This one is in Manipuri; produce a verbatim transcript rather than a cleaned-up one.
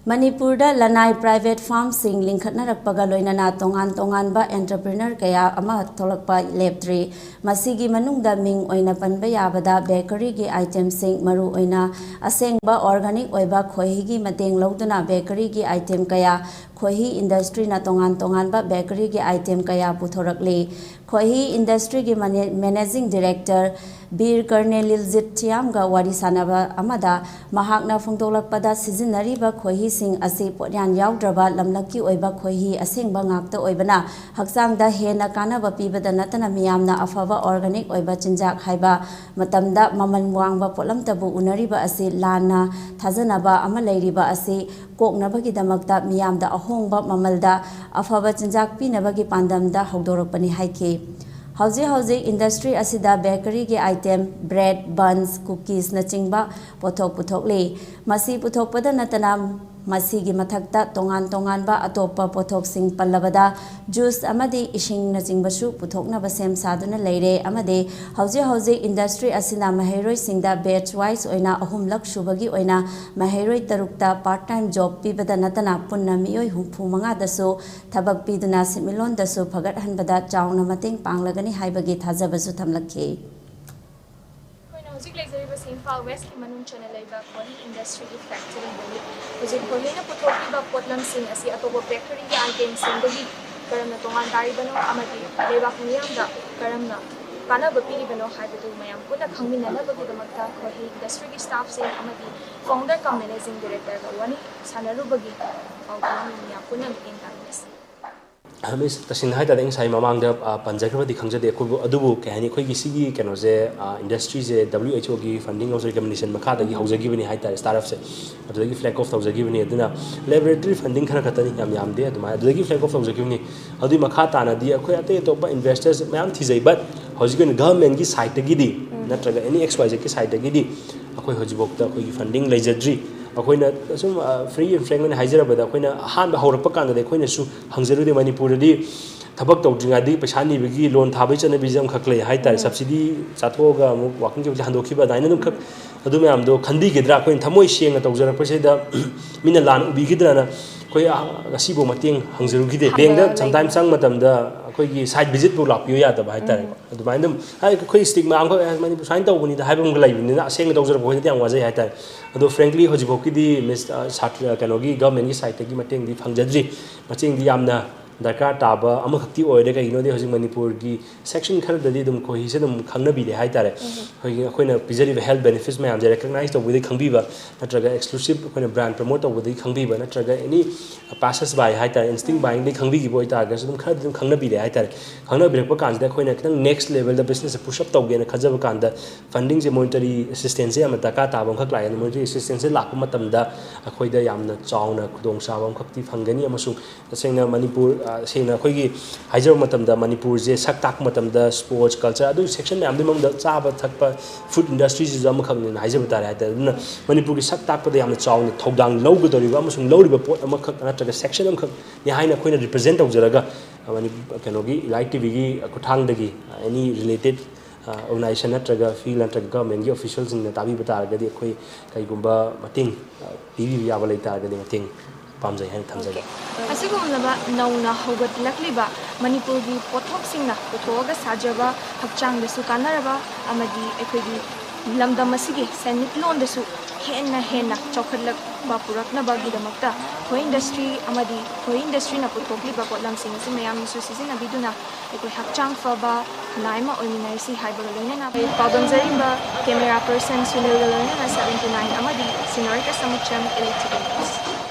ꯃꯅꯤꯄꯨꯔꯗ ꯂꯅꯥꯏ private farmꯁꯤꯡ ꯂꯤꯡꯈꯠꯅꯔꯛꯄꯒ ꯂꯣꯏꯅꯅ ꯇꯣꯉꯥꯟ ꯇꯣꯉꯥꯟꯕ entrepreneur ꯀꯌꯥ ꯑꯃ ꯊꯣꯛꯂꯛꯄ ꯂꯦꯞꯇ꯭ꯔꯤ꯫ ꯃꯁꯤꯒꯤ ꯃꯅꯨꯡꯗ ꯃꯤꯡ ꯑꯣꯏꯅ ꯄꯟꯕ ꯌꯥꯕꯗ bakeryꯒꯤ itemꯁꯤꯡ, ꯃꯔꯨꯑꯣꯏꯅ ꯑꯁꯦꯡꯕ organic ꯑꯣꯏꯕ ꯈꯣꯏꯍꯤꯒꯤ ꯃꯇꯦꯡ ꯂꯧꯗꯨꯅ bakeryꯒꯤ item ꯀꯌꯥ, ꯈꯣꯏꯍꯤ industryꯅ ꯇꯣꯉꯥꯟ ꯇꯣꯉꯥꯟꯕ bakeryꯒꯤ item ꯀꯌꯥ ꯄꯨꯊꯣꯔꯛꯂꯤ꯫ ꯈꯣꯏꯍꯤ industryꯒꯤ mane-, managing director ꯕꯤꯔ ꯀꯔꯅꯦꯂꯤꯜꯖꯤꯠ ꯊꯤꯌꯥꯝꯒ ꯋꯥꯔꯤ ꯁꯥꯟꯅꯕ ꯑꯃꯗ ꯃꯍꯥꯛꯅ ꯐꯣꯡꯗꯣꯛꯂꯛꯄꯗ, ꯁꯤꯖꯤꯟꯅꯔꯤꯕ ꯈꯣꯏꯍꯤꯁꯤꯡ ꯑꯁꯤ ꯄꯣꯠꯌꯥꯟ ꯌꯥꯎꯗ꯭ꯔꯕ ꯂꯝꯂꯛꯀꯤ ꯑꯣꯏꯕ ꯈꯣꯏꯍꯤ ꯑꯁꯦꯡꯕ ꯉꯥꯛꯇ ꯑꯣꯏꯕꯅ, ꯍꯛꯆꯥꯡꯗ ꯍꯦꯟꯅ ꯀꯥꯟꯅꯕ ꯄꯤꯕꯗ ꯅꯠꯇꯅ ꯃꯤꯌꯥꯝꯅ ꯑꯐꯕ organic ꯑꯣꯏꯕ ꯆꯤꯟꯖꯥꯛ ꯍꯥꯏꯕ ꯃꯇꯝꯗ ꯃꯃꯜ ꯋꯥꯡꯕ ꯄꯣꯠꯂꯝꯇꯕꯨ ꯎꯅꯔꯤꯕ ꯑꯁꯤ ꯂꯥꯟꯅ ꯊꯥꯖꯅꯕ ꯑꯃ ꯂꯩꯔꯤꯕ ꯑꯁꯤ ꯀꯣꯛꯅꯕꯒꯤꯗꯃꯛꯇ ꯃꯤꯌꯥꯝꯗ ꯑꯍꯣꯡꯕ ꯃꯃꯜꯗ ꯑꯐꯕ ꯆꯤꯟꯖꯥꯛ ꯄꯤꯅꯕꯒꯤ ꯄꯥꯟꯗꯝꯗ ꯍꯧꯗꯣꯔꯛꯄꯅꯤ ꯍꯥꯏꯈꯤ꯫ ꯍꯧꯖꯤꯛ ꯍꯧꯖꯤꯛ industry ꯑꯁꯤꯗ bakeryꯒꯤ item, bread, buns, cookiesꯅꯆꯤꯡꯕ ꯄꯣꯠꯊꯣꯛ ꯄꯨꯊꯣꯛꯂꯤ꯫ ꯃꯁꯤ ꯄꯨꯊꯣꯛꯄꯗ ꯅꯠꯇꯅ ꯃꯁꯤꯒꯤ ꯃꯊꯛꯇ ꯇꯣꯉꯥꯟ ꯇꯣꯉꯥꯟꯕ ꯑꯇꯣꯞꯄ ꯄꯣꯠꯊꯣꯛꯁꯤꯡ ꯄꯜꯂꯕꯗ juice ꯑꯃꯗꯤ ꯏꯁꯤꯡꯅꯆꯤꯡꯕꯁꯨ ꯄꯨꯊꯣꯛꯅꯕ ꯁꯦꯝ ꯁꯥꯗꯨꯅ ꯂꯩꯔꯦ ꯑꯃꯗꯤ ꯍꯧꯖꯤꯛ ꯍꯧꯖꯤꯛ industry ꯑꯁꯤꯅ ꯃꯍꯩꯔꯣꯏꯁꯤꯡꯗ batch wise ꯑꯣꯏꯅ ꯑꯍꯨꯝꯂꯛ ꯁꯨꯕꯒꯤ ꯑꯣꯏꯅ ꯃꯍꯩꯔꯣꯏ ꯇꯔꯨꯛꯇ part time job ꯄꯤꯕꯗ ꯅꯠꯇꯅ ꯄꯨꯟꯅ ꯃꯤꯑꯣꯏ ꯍꯨꯝꯐꯨ ꯃꯉꯥꯗꯁꯨ ꯊꯕꯛ ꯄꯤꯗꯨꯅ ꯁꯦꯟꯃꯤꯠꯂꯣꯟꯗꯁꯨ ꯐꯒꯠꯍꯟꯕꯗ ꯆꯥꯎꯅ ꯃꯇꯦꯡ ꯄꯥꯡꯂꯒꯅꯤ ꯍꯥꯏꯕꯒꯤ ꯊꯥꯖꯕꯁꯨ ꯊꯝꯂꯛꯈꯤ꯫ ꯑꯩꯈꯣꯏꯅ ꯍꯧꯖꯤꯛ ꯂꯩꯖꯔꯤꯕꯁꯤ ꯏꯝꯐꯥꯜ Westꯀꯤ ꯃꯅꯨꯡ ꯆꯟꯅ ꯂꯩꯕ ꯈꯣꯏꯍꯤ industryꯒꯤ factoryꯗꯅꯤ꯫ ꯍꯧꯖꯤꯛ ꯈꯣꯏꯍꯤꯅ ꯄꯨꯊꯣꯛꯂꯤꯕ ꯄꯣꯠꯂꯝꯁꯤꯡ ꯑꯁꯤ ꯑꯇꯣꯞꯄ bakeryꯒꯤ itemꯁꯤꯡꯗꯒꯤ ꯀꯔꯝꯅ ꯇꯣꯉꯥꯟ ꯇꯥꯔꯤꯕꯅꯣ ꯑꯃꯗꯤ ꯂꯩꯕꯥꯛ ꯃꯤꯌꯥꯝꯗ ꯀꯔꯝꯅ ꯀꯥꯟꯅꯕ ꯄꯤꯔꯤꯕꯅꯣ ꯍꯥꯏꯕꯗꯨ ꯃꯌꯥꯝ ꯄꯨꯟꯅ ꯈꯪꯃꯤꯟꯅꯅꯕꯒꯤꯗꯃꯛꯇ ꯈꯣꯏꯍꯤ industryꯒꯤ staffꯁꯤꯡ ꯑꯃꯗꯤ founder cum managing directorꯒ ꯋꯥꯔꯤ ꯁꯥꯟꯅꯔꯨꯕꯒꯤ ꯄꯥꯎꯗꯝ ꯃꯌꯥꯝ ꯄꯨꯟꯅ ꯃꯤꯠꯌꯦꯡ ꯇꯥꯃꯤꯟꯅꯁꯤ꯫ Miss, ꯇꯁꯦꯡꯅ ꯍꯥꯏꯇꯥꯔꯗꯤ ꯉꯁꯥꯏ ꯃꯃꯥꯡꯗ, ꯑ, ꯄꯟꯖꯈ꯭ꯔꯕꯗꯤ ꯈꯪꯖꯗꯦ꯫ ꯑꯩꯈꯣꯏꯕꯨ, ꯑꯗꯨꯕꯨ ꯀꯩ ꯍꯥꯏꯅꯤ, ꯑꯩꯈꯣꯏꯒꯤ ꯁꯤꯒꯤ ꯀꯩꯅꯣꯁꯦ, ꯑ, industryꯁꯦ W H Oꯒꯤ funding of recommendation ꯃꯈꯥꯗꯒꯤ ꯍꯧꯖꯈꯤꯕꯅꯤ ꯍꯥꯏꯇꯥꯔꯦ, startupꯁꯦ꯫ ꯑꯗꯨꯗꯒꯤ flag off ꯇꯧꯖꯈꯤꯕꯅꯤ꯫ ꯑꯗꯨꯅ laboratory funding ꯈꯔ ꯈꯛꯇꯅꯤ, ꯌꯥꯝ ꯌꯥꯝꯗꯦ ꯑꯗꯨꯃꯥꯏꯅ꯫ ꯑꯗꯨꯗꯒꯤ flag off ꯇꯧꯖꯈꯤꯕꯅꯤ꯫ ꯑꯗꯨꯒꯤ ꯃꯈꯥ ꯇꯥꯅꯗꯤ ꯑꯩꯈꯣꯏ ꯑꯇꯩ ꯑꯇꯣꯞꯄ investors ꯃꯌꯥꯝ ꯊꯤꯖꯩ, but ꯍꯧꯖꯤꯛꯀꯤ ꯑꯣꯏꯅ governmentꯀꯤ sideꯇꯒꯤꯗꯤ ꯅꯠꯇ꯭ꯔꯒ any X Y Zꯒꯤ sideꯇꯒꯤꯗꯤ ꯑꯩꯈꯣꯏ ꯍꯧꯖꯤꯛꯐꯥꯎꯗ ꯑꯩꯈꯣꯏꯒꯤ funding ꯂꯩꯖꯗ꯭ꯔꯤ꯫ ꯑꯩꯈꯣꯏꯅ ꯁꯨꯝ, ꯑ, free and frank ꯑꯣꯏꯅ ꯍꯥꯏꯖꯔꯕꯗ, ꯑꯩꯈꯣꯏꯅ ꯑꯍꯥꯟꯕ ꯍꯧꯔꯛꯄ ꯀꯥꯟꯗꯗꯤ ꯑꯩꯈꯣꯏꯅꯁꯨ ꯍꯪꯖꯔꯨꯗꯦ ꯃꯅꯤꯄꯨꯔꯗꯗꯤ ꯊꯕꯛ ꯇꯧꯗ꯭ꯔꯤꯉꯩꯗꯒꯤ ꯄꯩꯁꯥ ꯅꯤꯕꯒꯤ ꯂꯣꯟ ꯊꯥꯕꯒꯤ ꯆꯠꯅꯕꯤꯁꯦ ꯑꯃꯈꯛ ꯂꯩ ꯍꯥꯏꯇꯥꯔꯦ꯫ ꯎꯝ꯫ ꯁꯕꯁꯤꯗꯤ ꯆꯥꯊꯣꯛꯑꯒ ꯑꯃꯨꯛ ꯋꯥꯀꯤꯡ ꯀꯦꯄꯤꯇꯦꯜ ꯍꯟꯗꯣꯛꯈꯤꯕ ꯑꯗꯨꯃꯥꯏꯅ ꯑꯗꯨꯝꯈꯛ, ꯑꯗꯨ ꯃꯌꯥꯝꯗꯣ ꯈꯟꯕꯤꯒꯗ꯭ꯔꯥ? ꯑꯩꯈꯣꯏꯅ ꯊꯃꯣꯏ ꯁꯦꯡꯅ ꯇꯧꯖꯔꯛꯄꯁꯤꯗ ꯃꯤꯅ ꯂꯥꯟꯅ ꯎꯕꯤꯒꯗ꯭ꯔꯅ ꯑꯩꯈꯣꯏ, ꯑ, ꯉꯁꯤꯐꯥꯎ ꯃꯇꯦꯡ ꯍꯪꯖꯔꯨꯈꯤꯗꯦ꯫ ꯍꯪꯕ ꯕꯦꯡꯗ ꯂꯩ꯫ ꯁꯝꯇꯥꯏꯝ ꯆꯪꯕ ꯃꯇꯝꯗ ꯑꯩꯈꯣꯏꯒꯤ ꯁꯥꯏꯠ ꯚꯤꯖꯤꯠꯐꯥꯎ ꯂꯥꯛꯄꯤꯌꯨ ꯌꯥꯗꯕ ꯍꯥꯏꯇꯥꯔꯦ꯫ ꯎꯝ꯫ ꯑꯗꯨꯃꯥꯏꯅ ꯑꯗꯨꯝ ꯍꯥꯏ, ꯑꯩꯈꯣꯏ ꯁ꯭ꯇꯤꯛꯃꯥ ꯑꯃꯈꯛ, "ꯑꯦ, ꯃꯅꯤꯄꯨꯔ ꯁꯨꯃꯥꯏꯅ ꯇꯧꯕꯅꯤꯗ" ꯍꯥꯏꯕ ꯑꯃꯒ ꯂꯩꯕꯅꯤꯅ, ꯑꯁꯦꯡꯅ ꯇꯧꯖꯔꯛꯄ ꯑꯩꯈꯣꯏꯗꯗꯤ ꯌꯥꯝ ꯋꯥꯖꯩ ꯍꯥꯏꯇꯥꯔꯦ꯫ ꯑꯗꯣ frankly ꯍꯧꯖꯤꯛꯐꯥꯎꯀꯤꯗꯤ ꯃꯤꯁ, ꯑ, ꯁꯥꯇ꯭ꯔ, ꯀꯩꯅꯣꯒꯤ, ꯒꯚꯔꯟꯃꯦꯟꯠꯀꯤ ꯁꯥꯏꯠꯇꯒꯤ ꯃꯇꯦꯡꯗꯤ ꯐꯪꯖꯗ꯭ꯔꯤ꯫ ꯃꯇꯦꯡꯗꯤ ꯌꯥꯝꯅ ꯗꯔꯀꯥꯔ ꯇꯥꯕ ꯑꯃꯈꯛꯇꯤ ꯑꯣꯏꯔꯦ꯫ ꯀꯩꯒꯤꯅꯣꯗꯤ ꯍꯧꯖꯤꯛ ꯃꯅꯤꯄꯨꯔꯒꯤ ꯁꯦꯛꯁꯟ ꯈꯔꯗꯗꯤ ꯑꯗꯨꯝ ꯈꯣꯏꯍꯤꯁꯦ ꯑꯗꯨꯝ ꯈꯪꯅꯕꯤꯔꯦ ꯍꯥꯏꯇꯥꯔꯦ꯫ ꯎꯝ꯫ ꯑꯩꯈꯣꯏꯒꯤ, ꯑꯩꯈꯣꯏꯅ ꯄꯤꯖꯔꯤꯕ health benefits ꯃꯌꯥꯝꯁꯦ recognize ꯇꯧꯕꯗꯒꯤ ꯈꯪꯕꯤꯕ, ꯅꯠꯇ꯭ꯔꯒ exclusive ꯑꯩꯈꯣꯏꯅ brand promote ꯇꯧꯕꯗꯒꯤ ꯈꯪꯕꯤꯕ, ꯅꯠꯇ꯭ꯔꯒ any passers by ꯍꯥꯏꯇꯥꯔꯦ, instinct ꯎꯝ꯫ buyingꯗꯒꯤ ꯈꯪꯕꯤꯈꯤꯕ ꯑꯣꯏꯇꯥꯔꯒꯁꯨ ꯑꯗꯨꯝ ꯈꯔꯗꯤ ꯑꯗꯨꯝ ꯈꯪꯅꯕꯤꯔꯦ ꯍꯥꯏꯇꯥꯔꯦ꯫ ꯈꯪꯅꯕꯤꯔꯛꯄ ꯀꯥꯟꯁꯤꯗ ꯑꯩꯈꯣꯏꯅ ꯈꯤꯇꯪ next levelꯗ businessꯁꯦ push up ꯇꯧꯒꯦꯅ ꯈꯟꯖꯕ ꯀꯥꯟꯗ fundingꯁꯦ, monetary assistanceꯁꯦ ꯌꯥꯝꯅ ꯗꯔꯀꯥꯔ ꯇꯥꯕ ꯑꯃꯈꯛ ꯂꯥꯛꯑꯦ꯫ Monetary assistanceꯁꯦ ꯂꯥꯛꯄ ꯃꯇꯝꯗ ꯑꯩꯈꯣꯏꯗ ꯌꯥꯝꯅ ꯆꯥꯎꯅ ꯈꯨꯗꯣꯡꯆꯥꯕ ꯑꯃꯈꯛꯇꯤ ꯐꯪꯒꯅꯤ, ꯑꯃꯁꯨꯡ ꯇꯁꯦꯡꯅ ꯃꯅꯤꯄꯨꯔ, ꯑ, ꯁꯦꯡꯅ ꯑꯩꯈꯣꯏꯒꯤ ꯍꯥꯏꯖꯕ ꯃꯇꯝꯗ, ꯃꯅꯤꯄꯨꯔꯁꯦ ꯁꯛ ꯇꯥꯛꯄ ꯃꯇꯝꯗ sports, culture, ꯑꯗꯨ section ꯃꯌꯥꯝꯗꯨꯒꯤ ꯃꯅꯨꯡꯗ ꯆꯥꯕ ꯊꯛꯄ, food industryꯁꯤꯁꯨ ꯑꯃꯈꯛꯅꯦꯅ ꯍꯥꯏꯖꯕ ꯇꯥꯔꯦ ꯍꯥꯏꯇꯥꯔꯦ꯫ ꯑꯗꯨꯅ ꯃꯅꯤꯄꯨꯔꯒꯤ ꯁꯛ ꯇꯥꯛꯄꯗ ꯌꯥꯝꯅ ꯆꯥꯎꯅ ꯊꯧꯗꯥꯡ ꯂꯧꯒꯗꯧꯔꯤꯕ ꯑꯃꯁꯨꯡ ꯂꯧꯔꯤꯕ ꯄꯣꯠ ꯑꯃꯈꯛ ꯅꯠꯇ꯭ꯔꯒ section ꯑꯃꯈꯛꯅꯤ ꯍꯥꯏꯅ ꯑꯩꯈꯣꯏꯅ represent ꯇꯧꯖꯔꯒ, ꯑ, ꯃꯅꯤ-, ꯀꯩꯅꯣꯒꯤ Elite TVꯒꯤ ꯈꯨꯠꯊꯥꯡꯗꯒꯤ, ꯑ, any related, ꯑ, organization ꯅꯠꯇ꯭ꯔꯒ field ꯅꯠꯇ꯭ꯔꯒ governmentꯀꯤ officialꯁꯤꯡꯅ ꯇꯥꯕꯤꯕ ꯇꯥꯔꯒꯗꯤ ꯑꯩꯈꯣꯏ ꯀꯩꯒꯨꯝꯕ ꯃꯇꯦꯡ, ꯑ, ꯄꯤꯕꯤꯕ ꯌꯥꯕ ꯂꯩ ꯇꯥꯔꯒꯗꯤ ꯃꯇꯦꯡ ꯄꯥꯝꯖꯩ ꯍꯥꯏꯅ ꯊꯝꯖꯒꯦ꯫ ꯑꯁꯤꯒꯨꯝꯂꯕ ꯅꯧꯅ ꯍꯧꯒꯠꯂꯛꯂꯤꯕ ꯃꯅꯤꯄꯨꯔꯒꯤ ꯄꯣꯠꯊꯣꯛꯁꯤꯡꯅ ꯄꯨꯊꯣꯛꯑꯒ ꯁꯥꯖꯕ ꯍꯛꯆꯥꯡꯗꯁꯨ ꯀꯥꯟꯅꯔꯕ ꯑꯃꯗꯤ ꯑꯩꯈꯣꯏꯒꯤ ꯂꯝꯗꯝ ꯑꯁꯤꯒꯤ ꯁꯦꯟꯃꯤꯠꯂꯣꯟꯗꯁꯨ ꯍꯦꯟꯅ ꯍꯦꯟꯅ ꯆꯥꯎꯈꯠꯂꯛꯄ ꯄꯨꯔꯛꯅꯕꯒꯤꯗꯃꯛꯇ ꯈꯣꯏ industry ꯑꯃꯗꯤ ꯈꯣꯏ industryꯅ ꯄꯨꯊꯣꯛꯂꯤꯕ ꯄꯣꯠꯂꯝꯁꯤꯡ ꯑꯁꯤ ꯃꯌꯥꯝꯅꯁꯨ ꯁꯤꯖꯤꯟꯅꯕꯤꯗꯨꯅ ꯑꯩꯈꯣꯏ ꯍꯛꯆꯥꯡ ꯐꯕ ꯈꯨꯟꯅꯥꯏ ꯑꯃ ꯑꯣꯏꯃꯤꯟꯅꯔꯁꯤ ꯍꯥꯏꯕꯒ ꯂꯣꯏꯅꯅ ꯑꯩ ꯄꯥꯎꯗꯝꯖꯔꯤꯕ camera person ꯁꯨꯅꯤꯜꯒ ꯂꯣꯏꯅꯅ seventy nine ꯑꯃꯗꯤ senior ꯀꯁꯃꯨꯆꯝ Elite TV News꯫